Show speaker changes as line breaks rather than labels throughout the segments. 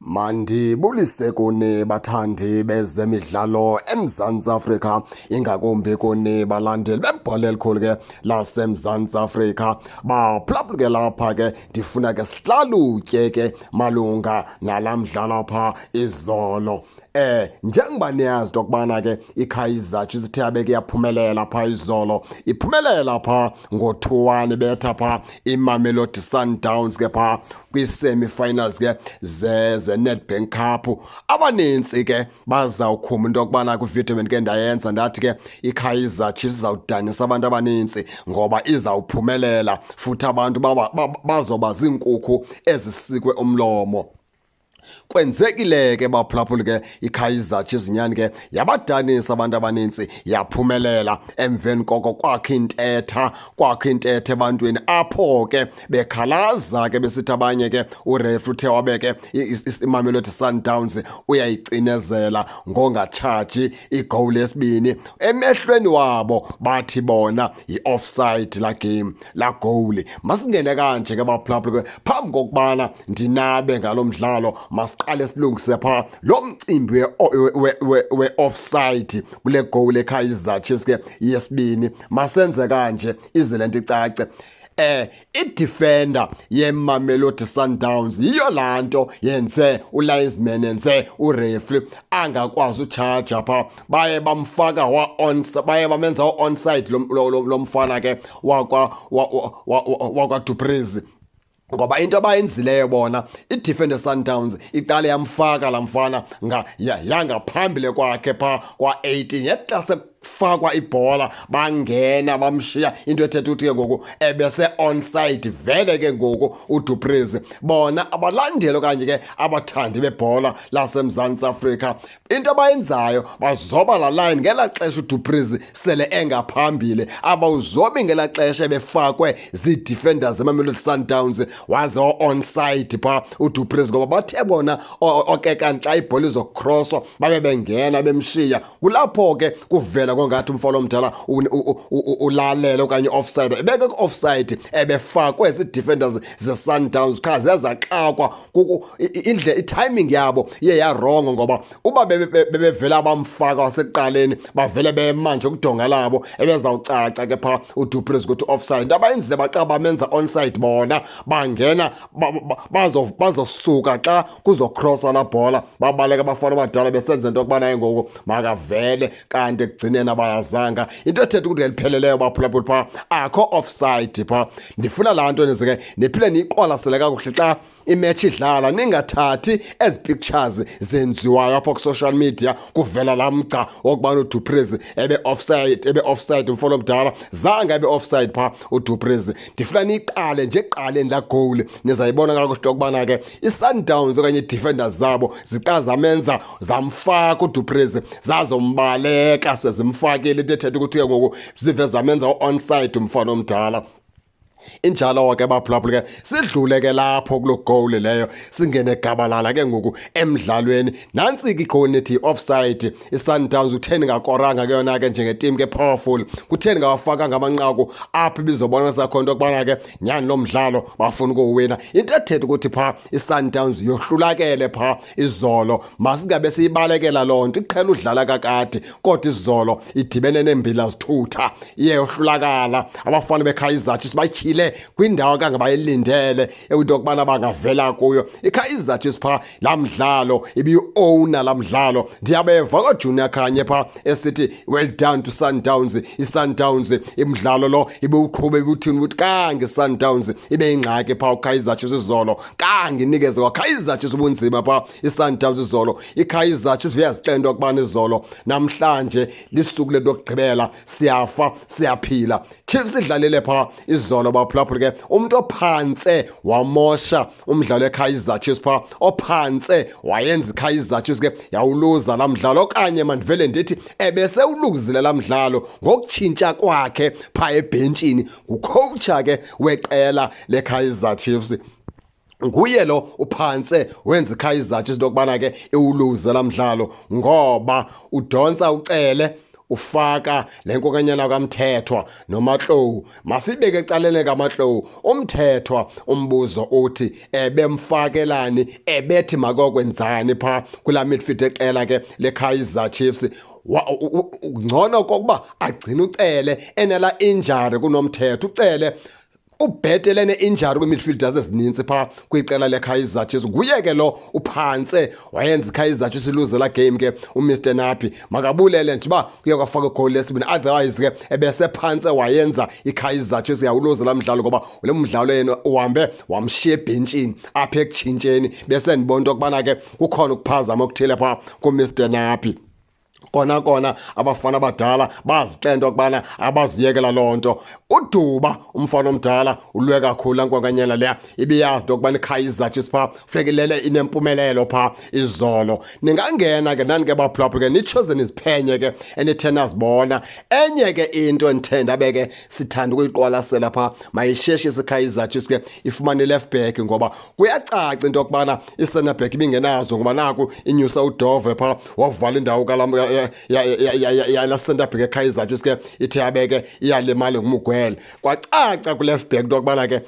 Mandibulise kuni bathandi bezemidlalo eMzantsi Afrika, ingakumbi kuni balandeli bebhola elikhulu ke laseMzantsi Afrika. Baphulaphula ke lapha ke, ndifuna ke sihlalutye ke malunga nalaa mdlalo apha izolo. Njengoba niyazi into yokubana ke iKaizer Chiefs ithe yabe ke yaphumelela pha izolo, iphumelela pha ngo-2-1, betha pha iMamelodi Sundowns ke pha kwii-semi-finals ke ze-Nedbank Cup. Abanintsi ke bazawukhumba into yokubana kwividiyo bendike ndayenza ndathi ke iKaizer Chiefs izawudanisa abantu abanintsi ngoba izawuphumelela, futhi abantu bazoba ziinkukhu ezisikwe umlomo. Kwenzekile ke baphulaphuli ke, iKaizer Chiefs nyani ke yabadanisa abantu abanintsi, yaphumelela. Emveni koko kwakho intetha ebantwini apho ke bekhalaza ke besithi abanye ke uref uthe wabe ke iMamelodi Sundowns uyayicinezela ngongatshaji igowuli yesibini. Emehlweni wabo bathi bona yi-offside la game, la goal. Masingene kanje ke baphulaphuli ke, phambi kokubana ndinabe ngalo mdlalo, masiqale silungise pha lo mcimbi we-offside kule goal eKaizer Chiefs ke yesibini. Masenze kanje ize lento icace. I-defender yeMamelodi Sundowns yiyo laa nto yenze ulinesman, yenze ureferee angakwazi utshaja pha. Baye bamfaka wa-on, baye bamenza wa-onside lo mfana ke wakwa Du Preez, ngoba into abayenzileyo bona, i-defender Sundowns iqale yamfaka laa mfana yangaphambili kwakhe phaa kwa-18. Yexa sekufakwa ibhola bangena bamshiya, into ethetha ukuthi ke ngoku ebese-onside vele ke ngoku uDu Preez. Bona abalandeli okanye ke abathandi bebhola laseMzantsi Afrika, into abayenzayo bazoba laa line ngelaa xesha uDu Preez sele engaphambili, abawuzobi ngelaa xesha ebefakwe zii-defenders zeMamelodi Sundowns waze wa-onside phaa uDu Preez, ngoba bathe bona oke kanti xa ibhola izokhroswa babe bengena bemshiya. Kulapho ke kuvela kongathi umfana omdala ulalele okanye offside, ebeke ku-offside, ebefakwe zii-defenders ze-Sundowns, qha zezaxakwa indle i-timing yabo iye yarongo, ngoba uba bebevela bamfaka wasekuqaleni, bavele bema nje kudonga labo, ebezawucaca ke phaa uDu Preez ukuthi offside. Into abayenzile, baqa bamenza onside bona, bangena bazosuka xa kuzokrosa laa bhola, babaleka abafana abadala besenza into yokubana ke ngoku makavele, kanti ekugcineni abayazanga. Into ethetha ukuthi ngelipheleleyo baphulaphula phaa akho offside phaa. Ndifuna laa nto nize ke niphile niyiqwalasele kakuhle xa imatch idlala, ningathathi ezi pictures zenziwayo apha ku-social media kuvela laa mgca wokubana uDu Preez ebe-offside, ebe-offside umfana omdala. Zange ebe-offside phaa uDu Preez. Ndifuna niyiqale nje ekuqaleni laa goal, nizayibona kakuhle okubana ke i-Sundowns okanye ii-defenders zabo ziqa zamenza zamfaka uDu Preez, zazombaleka sezimfakile, into ethetha ukuthi ke ngoku zive zamenza u-onside umfana omdala. Injalo ke baphulaphula ke, sidlule ke lapho kuloo goal leyo, singene gabalala ke ngoku emdlalweni. Nantsi ke igoli nethi offside iSundowns, utheni ngakoranga ke yona ke njengeteam ke powerful? Kutheni ngawafakanga amanqaku apho ibizobonisa khona into yokubana ke nyhani lo mdlalo bafuna ukuwina? Into ethetha ukuthi phaa iSundowns yohlulakele phaa izolo. Masingabe siyibalekela loo nto, iqhela udlala kakade, kodwa izolo idibene neembila zithutha, iye yohlulakala. Abafana beKaizer Chiefs batyhile kwindawo kangabayilindele into yokubana bangavela kuyo iKaizer Chiefs phaa laa mdlalo, ibiyi-owner laa mdlalo. Ndiyabeva koJunior Khanye phaa esithi well done to Sundowns, iSundowns imdlalo lo ibiwuqhube ibuthini, ukuthi kange iSundowns ibe yingxaki phaa uKaizer Chiefs izolo, kange inikeze kwaKaizer Chiefs ubunzima phaa iSundowns izolo. IKaizer Chiefs uyazixela into yokubana izolo namhlanje lisuku lento yokugqibela, siyafa siyaphila. Chiefs idlalile phaa izolo baphulaphula ke. Umntu ophantse wamosha umdlalo weKaizer Chiefs phaa, ophantse wayenza iKaizer Chiefs ke yawuluza laa mdlalo, okanye mandivele ndithi ebesewuluzile laa mdlalo ngokutshintsha kwakhe phaa ebhentshini, ngucoacha ke weqela leKaizer Chiefs. Nguye lo uphantse wenza iKaizer Chiefs into yokubana ke iwuluze laa mdlalo, ngoba udontsa ucele Ufaka le nkokanyana kaMthethwa noMatlou. Masibeke ecaleni kaMatlou. UMthethwa umbuzo uthi ebemfakelani, ebethi makokwenzani pha kula midfield eqela ke leKaizer Chiefs. Ngcono kokuba agcine uCele enela injury kunoMthetho. UCele ubhetele ne-injury kwi-midfielders ezininzi phaa kwiqela leKaizer Chiefs. Nguye ke lo uphantse wayenza iKaizer Chiefs iluze la game ke. UMr Nabi makabulele nje uba kuye kwafaka igoli lesibini, otherwise ke ebesephantse wayenza iKaizer Chiefs yawuluze laa mdlalo, ngoba le mdlalo yena uhambe wamshiya ebhentshini apha ekutshintsheni. Bese ndibona into yokubana ke kukhona ukuphazama okuthile phaa kuMr Nabi. Kona kona abafana abadala bazixela into yokubana abaziyekela loo nto. UDuba umfana omdala ulwe kakhulu laa nkwankanyana leya, ibiyazi into yokubana iKaizer Chiefs phaa funeka ilele inempumelelo phaa izolo. Ningangena ke nani ke baphulaphula ke nitsho ze niziphenye ke enithe nazibona. Enye ke into endithe ndabe ke sithanda ukuyiqwalasela phaa, mayisheshise iKaizer Chiefs ke ifumane i-left back, ngoba kuyacaca into yokubana i-centre back ibingenazo, ngoba naku inyusa uDove phaa wavala indawo yala centre back eKaizer Chiefs ke ithe yabeke iyalimala ngumugwele. Kwacaca ku-left back into yokubana ke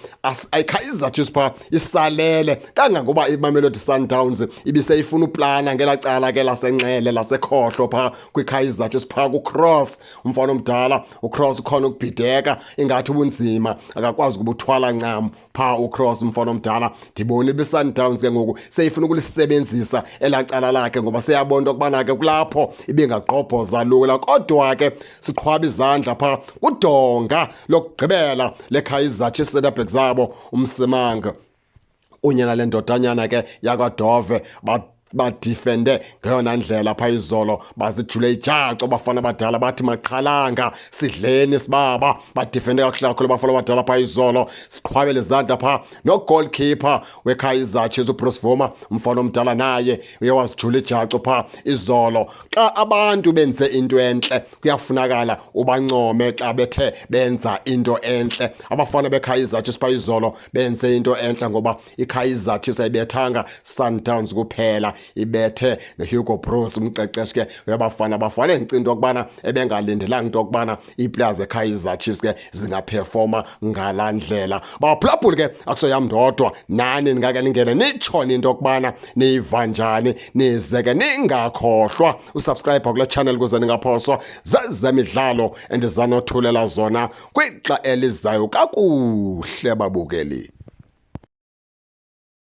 iKaizer Chiefs phaa isalele kangangoba iMamelodi Sundowns ibiseyifuna uplana ngelaa cala ke lasenxele lasekhohlo phaa kwiKaizer Chiefs phaa kuCross. Umfana omdala uCross ukhona ukubhideka ingathi ubunzima akakwazi ukubuthwala ncam phaa uCross umfana omdala. Ndibonile iSundowns ke ngoku seyifuna ukulisebenzisa elaa cala lakhe, ngoba seyabona into yokubana ke kulapho ibingagqobhoza lula. Kodwa ke siqhwaba izandla phaa kudonga lokugqibela leKaizer Chiefs centre back zabo uMsimanga kunye nale ndodanyana ke yakwaDove, badifende ngeyona ndlela phaa izolo, bazijule ijaco abafana abadala, bathi maqhalanga sidleni sibaba. Badifende kakuhle kakhulu abafana abadala phaa izolo. Siqhwabele izandla phaa no-goalkeeper weKaizer Chiefs uBruce Bvuma, umfana omdala naye uye wazijula ijaco phaa izolo. Xa abantu benze into entle kuyafunakala ubancome xa bethe benza into entle. Abafana beKaizer Chiefs phaa izolo benze into entle, ngoba iKaizer Chiefs ayibethanga Sundowns kuphela, ibethe noHugo Broos umqeqeshi ke webafana bafana. Endicinga into yokubana ebengalindelanga into yokubana ii-players zeKaizer Chiefs ke zingaphefoma ngalaa ndlela. Baphulaphuli ke akusoyam ndodwa, nani ningake ningene nitshone into yokubana niyiva njani, nize ke ningakhohlwa usubscribe kule channel ukuze ningaphoswa zezemidlalo endizanothulela zona kwixa elizayo. Kakuhle babukeli.